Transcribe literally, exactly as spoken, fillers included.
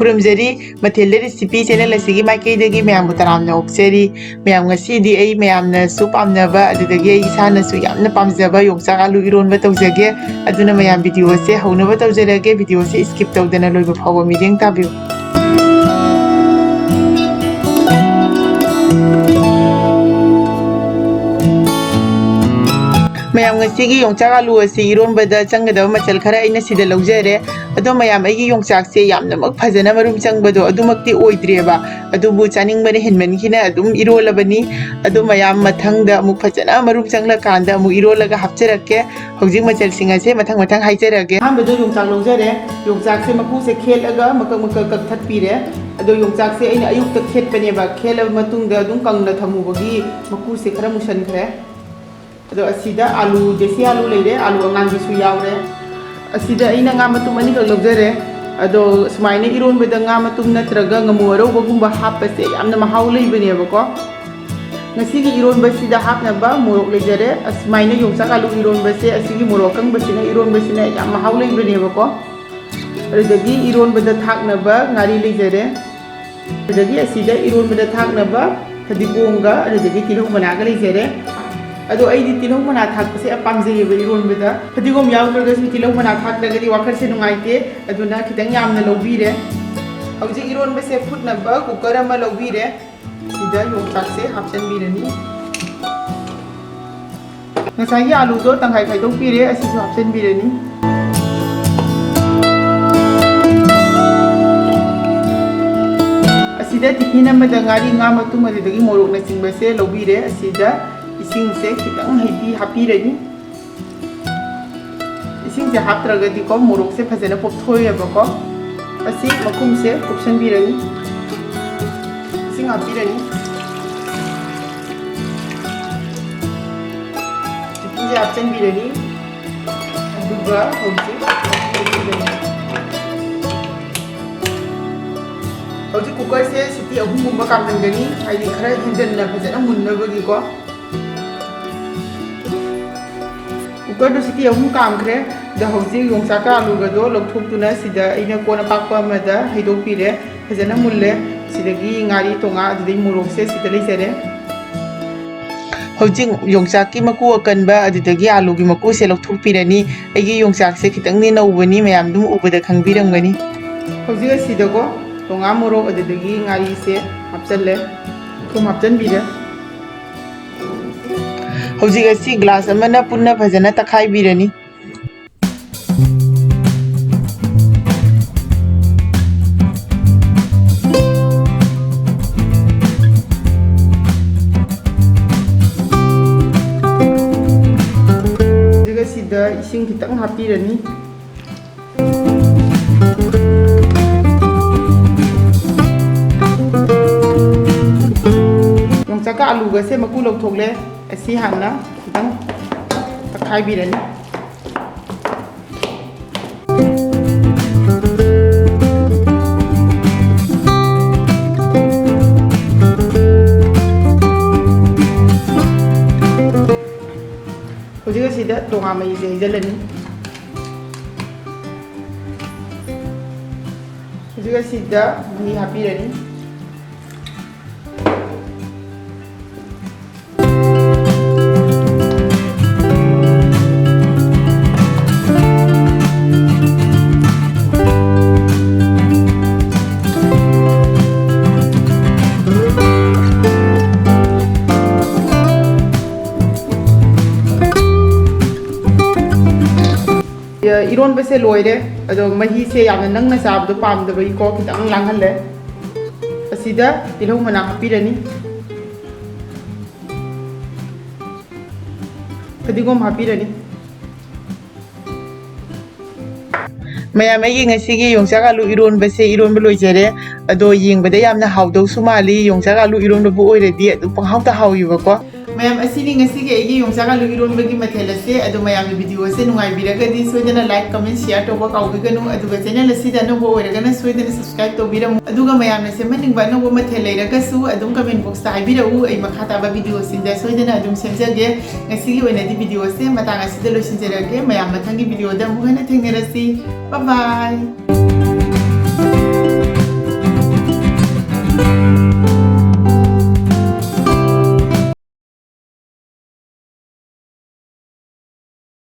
ꯈꯨꯔꯨꯝꯖꯔꯤ꯫ ꯃꯊꯦꯜꯗ recipe channel ꯑꯁꯤꯒꯤ ꯃꯥꯏꯀꯩꯗꯒꯤ ꯃꯌꯥꯝꯕꯨ ꯇꯔꯥꯝꯅ ꯑꯣꯛꯆꯔꯤ꯫ ꯃꯌꯥꯝ, ꯉꯁꯤꯗꯤ ꯑꯩ ꯃꯌꯥꯝꯅꯁꯨ ꯄꯥꯝꯅꯕ, ꯑꯗꯨꯗꯒꯤ ꯑꯩ ꯏꯁꯥꯅꯁꯨ ꯌꯥꯝꯅ ꯄꯥꯝꯖꯕ ꯌꯣꯡꯆꯥꯛ ꯑꯥꯂꯨ ꯏꯔꯣꯟꯕ ꯇꯧꯖꯒꯦ꯫ ꯑꯗꯨꯅ ꯃꯌꯥꯝ, ꯚꯤꯗꯤꯑꯣ ꯑꯁꯦ ꯍꯧꯅꯕ ꯇꯧꯖꯔꯒꯦ꯫ ꯚꯤꯗꯤꯑꯣ ꯑꯁꯦ skip ꯇꯧꯗꯅ ꯂꯣꯏꯕ ꯐꯥꯎꯕ ꯃꯤꯠꯌꯦꯡ ꯇꯥꯕꯤꯌꯨ꯫ ꯃꯌꯥꯝ, ꯉꯁꯤꯒꯤ ꯌꯣꯡꯆꯥꯛ ꯑꯥꯂꯨ ꯑꯁꯤ ꯏꯔꯣꯟꯕꯗ ꯆꯪꯒꯗꯕ ꯃꯆꯜ ꯈꯔ ꯑꯩꯅ ꯁꯤꯗ ꯂꯧꯖꯔꯦ꯫ ꯑꯗꯣ ꯃꯌꯥꯝ, ꯑꯩꯒꯤ ꯌꯣꯡꯆꯥꯛꯁꯦ ꯌꯥꯝꯅꯃꯛ ꯐꯖꯅ ꯃꯔꯨꯝ ꯆꯪꯕꯗꯣ ꯑꯗꯨꯃꯛꯇꯤ ꯑꯣꯏꯗ꯭ꯔꯦꯕ, ꯑꯗꯨꯕꯨ ꯆꯥꯅꯤꯡꯕꯅ ꯍꯦꯟꯃꯟꯈꯤꯅ ꯑꯗꯨꯝ ꯏꯔꯣꯜꯂꯕꯅꯤ꯫ ꯑꯗꯣ ꯃꯌꯥꯝ, ꯃꯊꯪꯗ ꯑꯃꯨꯛ ꯐꯖꯅ ꯃꯔꯨꯝ ꯆꯪꯂꯀꯥꯟꯗ ꯑꯃꯨꯛ ꯏꯔꯣꯜꯂꯒ ꯍꯥꯞꯆꯔꯛꯀꯦ꯫ ꯍꯧꯖꯤꯛ ꯃꯆꯜꯁꯤꯡ ꯑꯁꯦ ꯃꯊꯪ ꯃꯊꯪ ꯍꯥꯏꯖꯔꯛꯑꯒꯦ꯫ ꯑꯍꯥꯟꯕꯗ ꯌꯣꯡꯆꯥꯛ ꯂꯧꯖꯔꯦ꯫ ꯌꯣꯡꯆꯥꯛꯁꯦ ꯃꯀꯨꯁꯦ ꯈꯦꯠꯂꯒ ꯃꯀꯛ ꯃꯀꯛ ꯀꯛꯊꯠꯄꯤꯔꯦ꯫ ꯑꯗꯣ ꯌꯣꯡꯆꯥꯛꯁꯦ ꯑꯩꯅ ꯑꯌꯨꯛꯇ ꯈꯦꯠꯄꯅꯦꯕ꯫ ꯈꯦꯠꯂꯕ ꯃꯇꯨꯡꯗ ꯑꯗꯨꯝ ꯀꯪꯅ ꯊꯝꯃꯨꯕꯒꯤ ꯃꯀꯨꯁꯦ ꯈꯔ ꯃꯨꯁꯟꯈ꯭ꯔꯦ꯫ ꯑꯗꯣ ꯑꯁꯤꯗ ꯑꯥꯂꯨ, ꯗꯦꯁꯤ ꯑꯥꯂꯨ ꯂꯩꯔꯦ, ꯑꯥꯂꯨ ꯑꯉꯥꯡꯕꯤꯁꯨ ꯌꯥꯎꯔꯦ꯫ ꯑꯁꯤꯗ ꯑꯩꯅ ꯉꯥ ꯃꯇꯨꯝ ꯑꯅꯤꯈꯛ ꯂꯧꯖꯔꯦ꯫ ꯑꯗꯣ ꯁꯨꯃꯥꯏꯅ ꯏꯔꯣꯟꯕꯗ ꯉꯥ ꯃꯇꯨꯝ ꯅꯠꯇ꯭ꯔꯒ ꯉꯥꯃꯨ ꯑꯔꯧꯕꯒꯨꯝꯕ ꯍꯥꯞꯄꯁꯦ ꯌꯥꯝꯅ ꯃꯍꯥꯎ ꯂꯩꯕꯅꯦꯕꯀꯣ꯫ ꯉꯁꯤꯒꯤ ꯏꯔꯣꯟꯕꯁꯤꯗ ꯍꯥꯞꯅꯕ ꯃꯣꯔꯣꯛ ꯂꯩꯖꯔꯦ꯫ ꯑꯁꯨꯃꯥꯏꯅ ꯌꯣꯡꯆꯥꯛ ꯑꯥꯂꯨ ꯏꯔꯣꯟꯕꯁꯦ ꯑꯁꯤꯒꯤ ꯃꯣꯔꯣꯛ ꯑꯀꯪꯕꯁꯤꯅ ꯏꯔꯣꯟꯕꯁꯤꯅ ꯌꯥꯝ ꯃꯍꯥꯎ ꯂꯩꯕꯅꯦꯕꯀꯣ꯫ ꯑꯗꯨꯗꯒꯤ ꯏꯔꯣꯟꯕꯗ ꯊꯥꯛꯅꯕ ꯉꯥꯔꯤ ꯂꯩꯖꯔꯦ꯫ ꯑꯗꯨꯗꯒꯤ ꯑꯁꯤꯗ ꯏꯔꯣꯟꯕꯗ ꯊꯥꯛꯅꯕ ꯐꯗꯤꯒꯣꯝꯒ ꯑꯗꯨꯗꯒꯤ ꯇꯤꯜꯍꯧ ꯃꯅꯥꯒ ꯂꯩꯖꯔꯦ꯫ ꯑꯗꯣ ꯑꯩꯗꯤ ꯇꯤꯜꯍꯧ ꯃꯅꯥ ꯊꯥꯛꯄꯁꯦ ꯌꯥꯝ ꯄꯥꯝꯖꯩꯌꯦꯕ ꯏꯔꯣꯟꯕꯗ꯫ ꯐꯗꯤꯒꯣꯝ ꯌꯥꯎꯗ꯭ꯔꯒꯁꯨ, ꯇꯤꯜꯍꯧ ꯃꯅꯥ ꯊꯥꯛꯇ꯭ꯔꯒꯗꯤ ꯋꯥꯈꯜꯁꯦ ꯅꯨꯡꯉꯥꯏꯇꯦ꯫ ꯑꯗꯨꯅ ꯈꯤꯇꯪ ꯌꯥꯝꯅ ꯂꯧꯕꯤꯔꯦ꯫ ꯍꯧꯖꯤꯛ ꯏꯔꯣꯟꯕꯁꯦ ꯐꯨꯠꯅꯕ ꯀꯨꯀꯔ ꯑꯃ ꯂꯧꯕꯤꯔꯦ꯫ ꯁꯤꯗ ꯌꯣꯡꯆꯥꯛꯁꯦ ꯍꯥꯞꯆꯤꯟꯕꯤꯔꯅꯤ꯫ ꯉꯁꯥꯏꯒꯤ ꯑꯥꯂꯨꯗꯣ ꯇꯪꯈꯥꯏ ꯈꯥꯏꯗꯣꯛꯄꯤꯔꯦ, ꯑꯁꯤꯁꯨ ꯍꯥꯞꯆꯤꯟꯕꯤꯔꯅꯤ꯫ ꯑꯁꯤꯗ ꯇꯤꯐꯤꯟ ꯑꯃꯗ ꯉꯥꯔꯤ, ꯉꯥ ꯃꯇꯨꯝ, ꯑꯗꯨꯗꯒꯤ ꯃꯣꯔꯣꯛꯅꯆꯤꯡꯕꯁꯦ ꯂꯧꯕꯤꯔꯦ꯫ ꯑꯁꯤꯗ ꯏꯁꯤꯡꯁꯦ ꯈꯤꯇꯪ ꯍꯩꯕꯤ ꯍꯥꯞꯄꯤꯔꯅꯤ꯫ ꯏꯁꯤꯡꯁꯦ ꯍꯥꯞꯇ꯭ꯔꯒꯗꯤꯀꯣ, ꯃꯣꯔꯣꯛꯁꯦ ꯐꯖꯅ ꯄꯣꯞꯊꯣꯛꯑꯦꯕꯀꯣ꯫ ꯑꯁꯤ ꯃꯈꯨꯝꯁꯦ ꯀꯨꯞꯁꯟꯕꯤꯔꯅꯤ꯫ ꯏꯁꯤꯡ ꯍꯥꯞꯄꯤꯔꯅꯤ꯫ ꯏꯁꯤꯡꯁꯦ ꯍꯥꯞꯆꯤꯟꯕꯤꯔꯅꯤ꯫ ꯑꯗꯨꯒ ꯍꯧꯖꯤꯛ ꯍꯧꯖꯤꯛ ꯀꯨꯀꯔꯁꯦ ꯁꯤꯇꯤ ꯑꯍꯨꯝꯒꯨꯝꯕ ꯀꯥꯝꯍꯟꯒꯅꯤ, ꯍꯥꯏꯗꯤ ꯈꯔ ꯍꯦꯟꯖꯟꯅ ꯐꯖꯅ ꯃꯨꯟꯅꯕꯒꯤꯀꯣ꯫ ꯀꯨꯀꯔꯗꯨ ꯁꯤꯇꯤ ꯑꯍꯨꯝ ꯀꯥꯝꯈ꯭ꯔꯦ꯫ ꯑꯗ ꯍꯧꯖꯤꯛ ꯌꯣꯡꯆꯥꯛꯀ ꯑꯂꯨꯒꯗꯣ ꯂꯧꯊꯣꯛꯇꯨꯅ ꯁꯤꯗ ꯑꯩꯅ ꯀꯣꯟ ꯑꯄꯥꯛꯄ ꯑꯃꯗ ꯍꯩꯗꯣꯛꯄꯤꯔꯦ꯫ ꯐꯖꯅ ꯃꯨꯜꯂꯦ꯫ ꯁꯤꯗꯒꯤ ꯉꯥꯔꯤ, ꯇꯣꯉꯥ, ꯑꯗꯨꯗꯩ ꯃꯣꯔꯣꯛꯁꯦ ꯁꯤꯗ ꯂꯩꯖꯔꯦ꯫ ꯍꯧꯖꯤꯛ ꯌꯣꯡꯆꯥꯛꯀꯤ ꯃꯀꯨ ꯑꯀꯟꯕ ꯑꯗꯨꯗꯒꯤ ꯑꯂꯨꯒꯤ ꯃꯀꯨꯁꯦ ꯂꯧꯊꯣꯛꯄꯤꯔꯅꯤ꯫ ꯑꯩꯒꯤ ꯌꯣꯡꯆꯥꯛꯁꯦ ꯈꯤꯇꯪꯗꯤ ꯅꯧꯕꯅꯤ, ꯃꯌꯥꯝ ꯑꯗꯨꯝ ꯎꯕꯗ ꯈꯪꯕꯤꯔꯝꯒꯅꯤ꯫ ꯍꯧꯖꯤꯛ ꯑꯁꯤꯗꯀꯣ ꯇꯣꯉꯥ, ꯃꯣꯔꯣꯛ ꯑꯗꯨꯗꯒꯤ ꯉꯥꯔꯤꯁꯦ ꯍꯥꯞꯆꯜꯂꯦ꯫ ꯊꯨꯝ ꯍꯥꯞꯆꯟꯕꯤꯔꯦ꯫ ꯍꯧꯖꯤꯛ ꯑꯁꯤ ꯒ꯭ꯂꯥꯁ ꯑꯃꯅ ꯄꯨꯟꯅ ꯐꯖꯅ ꯇꯛꯈꯥꯏꯕꯤꯔꯅꯤ꯫ ꯑꯗꯨꯒ ꯁꯤꯗ ꯏꯁꯤꯡ ꯈꯤꯇꯪ ꯍꯥꯞꯄꯤꯔꯅꯤ꯫ ꯌꯣꯡꯆꯥꯛꯀ ꯑꯂꯨꯒꯁꯦ ꯃꯀꯨ ꯂꯧꯊꯣꯛꯂꯦ꯫ ꯑꯁꯤ ꯍꯥꯟꯅ ꯈꯤꯇꯪ ꯇꯛꯈꯥꯏꯕꯤꯔꯅꯤ꯫ ꯍꯧꯖꯤꯛ ꯑꯁꯤꯗ ꯇꯣꯉꯥ ꯃꯍꯤꯁꯦ ꯍꯩꯖꯤꯜꯂꯅꯤ꯫ ꯍꯧꯖꯤꯛ ꯑꯁꯤꯗ ꯃꯍꯤ ꯍꯥꯞꯄꯤꯔꯅꯤ꯫ ꯏꯔꯣꯟꯕꯁꯦ ꯂꯣꯏꯔꯦ꯫ ꯑꯗꯣ ꯃꯍꯤꯁꯦ ꯌꯥꯝꯅ ꯅꯪꯅ ꯆꯥꯕꯗꯣ ꯄꯥꯝꯗꯕꯒꯤꯀꯣ ꯈꯤꯇꯪ ꯂꯥꯡꯍꯜꯂꯦ꯫ ꯑꯁꯤꯗ ꯇꯤꯜꯍꯧ ꯃꯅꯥ ꯍꯥꯞꯄꯤꯔꯅꯤ꯫ ꯐꯗꯤꯒꯣꯝ ꯍꯥꯞꯄꯤꯔꯅꯤ꯫ ꯃꯌꯥꯝ, ꯑꯩꯒꯤ ꯉꯁꯤꯒꯤ ꯌꯣꯡꯆꯥꯛ ꯑꯥꯂꯨ ꯏꯔꯣꯟꯕꯁꯦ ꯏꯔꯣꯟꯕ ꯂꯣꯏꯖꯔꯦ꯫ ꯑꯗꯣ ꯌꯦꯡꯕꯗ ꯌꯥꯝꯅ ꯍꯥꯎꯗꯧꯁꯨ ꯃꯥꯜꯂꯤ꯫ ꯌꯣꯡꯆꯥꯛ ꯑꯥꯂꯨ ꯏꯔꯣꯟꯕꯕꯨ ꯑꯣꯏꯔꯗꯤ ꯑꯗꯨꯝ ꯄꯪꯍꯥꯎꯇ ꯍꯥꯎꯏꯕꯀꯣ꯫ ꯃꯌꯥꯝ, ꯑꯁꯤꯅꯤ ꯉꯁꯤꯒꯤ ꯑꯩꯒꯤ ꯌꯣꯡꯆꯥꯛ ꯑꯂꯨ ꯏꯔꯣꯟꯕꯒꯤ ꯃꯊꯦꯜ ꯑꯁꯦ꯫ ꯑꯗꯣ ꯃꯌꯥꯝꯅ video ꯑꯁꯦ ꯅꯨꯡꯉꯥꯏꯕꯤꯔꯒꯗꯤ ꯁꯣꯏꯗꯅ like, comment, share ꯇꯧꯕ ꯀꯥꯎꯕꯤꯒꯅꯨ꯫ ꯑꯗꯨꯒ channel ꯑꯁꯤꯗ ꯑꯅꯧꯕ ꯑꯣꯏꯔꯒꯅ ꯁꯣꯏꯗꯅ subscribe ꯇꯧꯕꯤꯔꯝꯃꯨ꯫ ꯑꯗꯨꯒ ꯃꯌꯥꯝꯅ ꯁꯦꯝꯍꯟꯅꯤꯡꯕ ꯑꯅꯧꯕ ꯃꯊꯦꯜ ꯂꯩꯔꯒꯁꯨ ꯑꯗꯨꯝ comment box ꯇ ꯍꯥꯏꯕꯤꯔꯛꯎ꯫ ꯑꯩ ꯃꯈꯥ ꯇꯥꯕ video ꯁꯤꯡꯗ ꯁꯣꯏꯗꯅ ꯑꯗꯨꯝ ꯁꯦꯝꯖꯒꯦ꯫ ꯉꯁꯤꯒꯤ ꯑꯣꯏꯅꯗꯤ video ꯑꯁꯦ ꯃꯇꯥꯡ ꯑꯁꯤꯗ ꯂꯣꯏꯁꯤꯟꯖꯔꯒꯦ꯫ ꯃꯌꯥꯝ ꯃꯊꯪꯒꯤ video ꯗ ꯑꯃꯨꯛ ꯍꯟꯅ ꯊꯦꯡꯅꯔꯁꯤ꯫ Bye bye꯫